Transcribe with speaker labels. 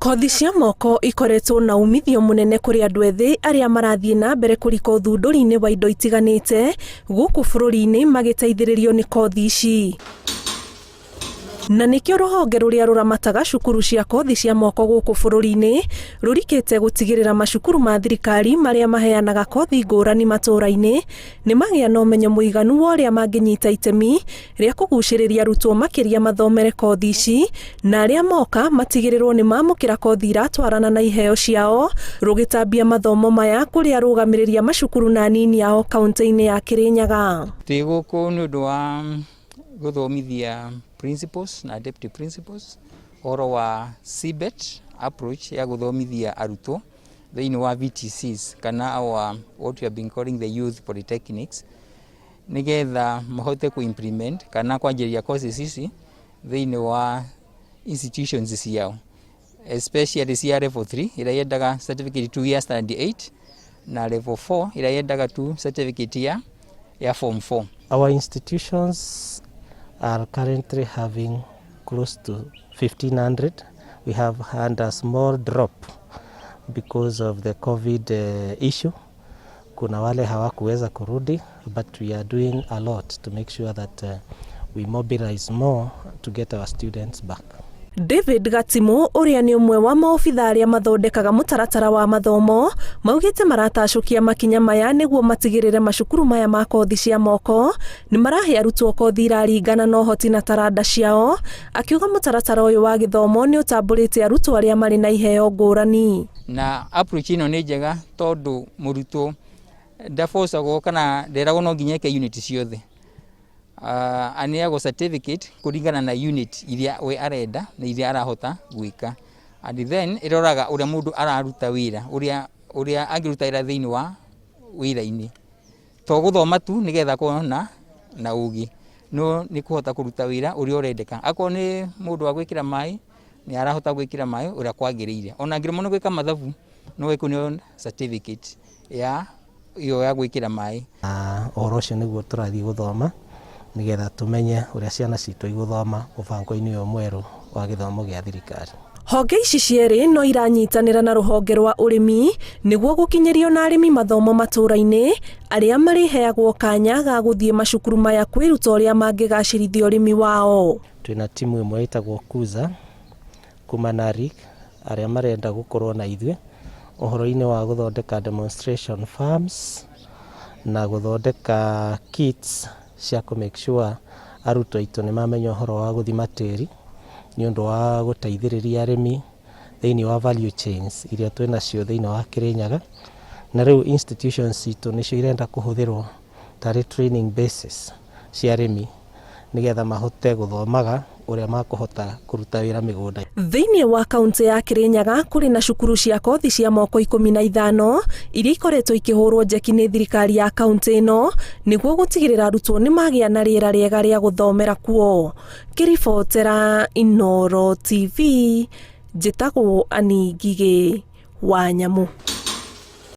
Speaker 1: Kothi cia moko ikoretwo na umithio mũnene kũrĩ andũ ethĩ arĩa marathiĩ na mbere kũrika ũthundũri-inĩ wa indo itiganĩte gũkũ bũrũri-inĩ magĩteithĩrĩrio nĩ kothi ici. Na nĩkĩo rũhonge rũrĩa rũramataga cukuru cia kothi cia moko gũkũ bũrũri-inĩ rũrikĩte gũtigĩrĩra macukuru ma thirikari marĩa maheanaga kothi ngũrani matũũra-inĩ nĩ magĩa na ũmenyo mũiganu wa ũrĩa mangĩnyita itemi rĩa kũgucĩrĩria arutwo makĩria mathomere kothi ici na arĩa moka matigĩrĩrwo nĩ mamũkĩra kothi iratwarana na iheo ciao rũgĩtambia mathomo maya kũrĩ arũgamĩrĩri a macukuru na anini ao kaunti-inĩ ya Kĩrĩnyaga.
Speaker 2: Twĩ gũkũ nĩ ũndũ wa gũthomithia principals na deputy principals ũhoro wa CBET approach ya gũthomithia arutwo thĩinĩ wa VTCs kana our what we have been calling the youth polytechnics, nĩgetha mahote ku implement kana kwanjĩrĩria courses ici thĩinĩ wa institutions ciao, especially cia level 3 ĩrĩa yendaga certificate 2 ya standard 8 na level 4 ĩrĩa yendaga tu certificate ya form 4.
Speaker 3: Our institutions are currently having close to 1500. We have had a small drop because of the COVID issue. Kuna wale hawakuweza kurudi, but we are doing a lot to make sure that we mobilize more to get our students back.
Speaker 1: David Gatimu ũrĩa nĩ ũmwe wa maobitha arĩa mathondekaga mũtaratara wa mathomo maugĩte maratacũkia makinya maya nĩguo matigĩrĩre macukuru maya ma kothi cia moko nĩ marahe arutwo kothi iraringana na ũhoti na taranda ciao, akiuga mũtaratara ũyũ wa gĩthomo nĩ ũtambũrĩte arutwo arĩa marĩ na iheo ngũrani.
Speaker 2: Na approach ĩno nĩ njega tondũ mũrutwo ndabocagwo kana nderagwo no nginya eke unit ciothe. Aneagwo certificate kũringana na unit iria we arenda na iria arahota gwĩka, and then ĩroraga ũrĩa mũndũ araruta wĩra, ũrĩa angĩruta wĩra thĩinĩ wa wĩra-inĩ, to gũthoma tu nĩgetha akorwo na ũgĩ, no nĩ kũhota kũruta wĩra ũrĩa ũrendeka. Akorwo nĩ mũndũ wa gwĩkĩra maĩ, nĩ arahota gwĩkĩra maĩ ũrĩa kwagĩrĩire. Ona angĩremwo nĩ gwĩka mathabu, no ekũneo certificate ya ĩyo ya gwĩkĩra maĩ.
Speaker 3: Ũhoro ũcio nĩguo tũrathiĩ gũthoma nĩgetha tũmenye ũrĩa ciana citũ igũthoma mũbango-inĩ ũyũ mwerũ wa gĩthomo gĩa thirikari.
Speaker 1: Honge ici cierĩ no iranyitanĩra na rũhonge rwa ũrĩmi nĩguo gũkinyĩrio na arĩmi mathomo matũũra-inĩ arĩa marĩheagwo kanya ga gũthiĩ macukuru maya kwĩruta ũrĩa mangĩgacĩrithia ũrĩmi wao.
Speaker 3: Twĩna timu ĩmwe ĩtagwo Kuza kuma NARIC arĩa marenda gũkorwo na ithuĩ ũhoro-inĩ wa gũthondeka demonstration farms na gũthondeka kits cia kũ make sure arutwo aitũ nĩ mamenya ũhoro wa gũthima tĩri nĩ ũndũ wa gũteithĩrĩria arĩmi thĩinĩ wa value chains iria twĩ nacio thĩinĩ wa Kĩrĩnyaga. Na rĩu institutions citũ nĩcio irenda kũhũthĩrwo tarĩ training basis cia arĩmi nĩgetha mahote gũthomaga ũrĩa makũhota kũruta wĩra mĩgũnda.
Speaker 1: Thĩinĩ wa kaunti ya Kĩrĩnyaga kũrĩ na cukuru cia kothi cia moko 15 iria ikoretwo ikĩhũrwo njeki nĩ thirikari ya kaunti ĩno nĩguo gũtigĩrĩra arutwo nĩ magĩa na rĩera rĩega rĩa gũthomera kuo. Ngĩribotera Inooro TV, njĩtagwo Annie Ngigĩ wa Nyamu.